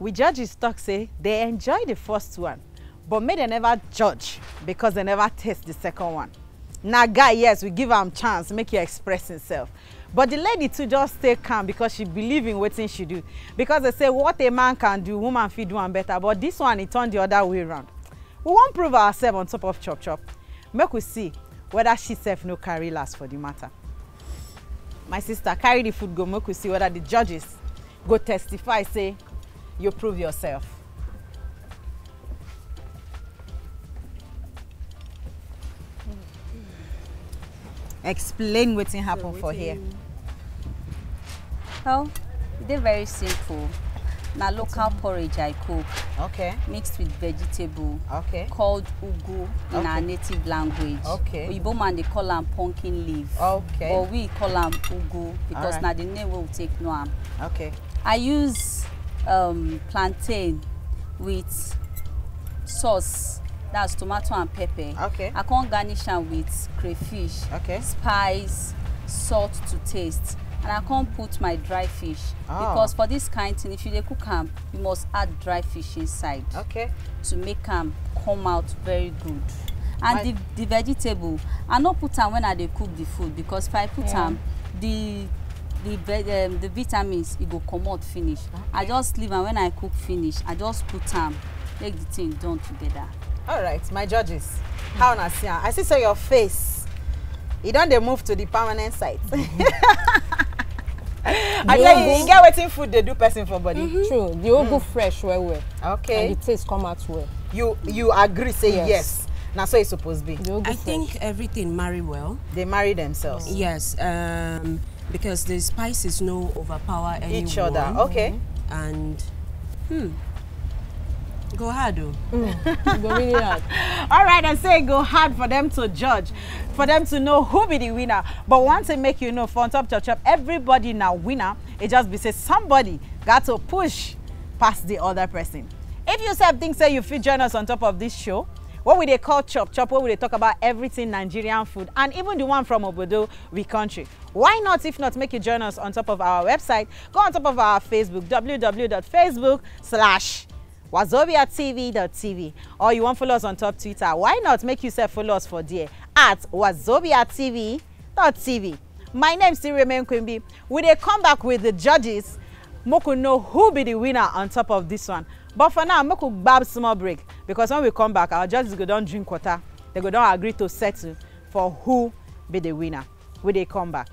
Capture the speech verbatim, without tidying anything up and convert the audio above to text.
The judges talk say they enjoy the first one, but make dem never judge because they never taste the second one. Na guy, yes, we give am chance make e express himself, but the lady too just stay calm because she believe in wetin she do, because they say what a man can do, woman fit do am better, but this one, e turn the other way round. We wan prove ourselves on top of chop chop, make we see whether she sef no carry last for the matter. My sister, carry the food go, make we see whether the judges go testify say you prove yourself. Explain wetin happen for here. Well, e dey very simple. Na local porridge I cook, Okay, mixed with vegetable, okay. Called ugu in our Okay. Native language. Okay. Oyibo man dey call am pumpkin leaf. Okay. But we call am ugu because Alright. Na the name wey we take know am. Okay. I use um, plantain with sauce, that's tomato and pepper. Okay. I come garnish am with crayfish, Okay. Spice, salt to taste, and I come put my dry fish. Ah. Because for this kind thing, if you dey cook am, you must add dry fish inside Okay. to make am come out very good. And My- the the vegetable, I no put am when I dey cook the food, because if I put Yeah. am, the the ve um, the vitamins, e go comot finish. I just leave am, when I cook finish, I just put am, make the thing done together. All right, my judges, how una see am? I see say your face, e don dey move to the permanent site. I The tell ugu- you, you get wetin food dey do person for body. True, the ugu fresh well well, and Okay, the taste come out well. you you agree say yes, Yes. Na so e suppose be. The ugu I fresh. Think everything marry well. They marry themselves. Yes, um, because the spices no overpower anyone. Each other. Okay. And hmm, go hard, oh. E go really hard. All right, I say go hard for them to judge, for them to know who be the winner. But one thing make you know, for on top chop chop, everybody na winner. It just be say somebody got to push past the other person. If you sef think say you fit join us on top of this show, what we dey call chop chop, where we dey talk about everything Nigerian food and even the one from obodo we country. Why not? If not, make you join us on top of our website. Go on top of our Facebook, www.facebook slash wazobiatv.tv, or you wan follow us on top Twitter. Why not make you sef follow us for there at wazobiatv.tv. My name still remain Quimby. We dey come back with the judges. Make we know who be the winner on top of this one. But for now, make we gbab small break, because when we come back, our judges go don drink water. They go don agree to settle for who be the winner. We dey come back.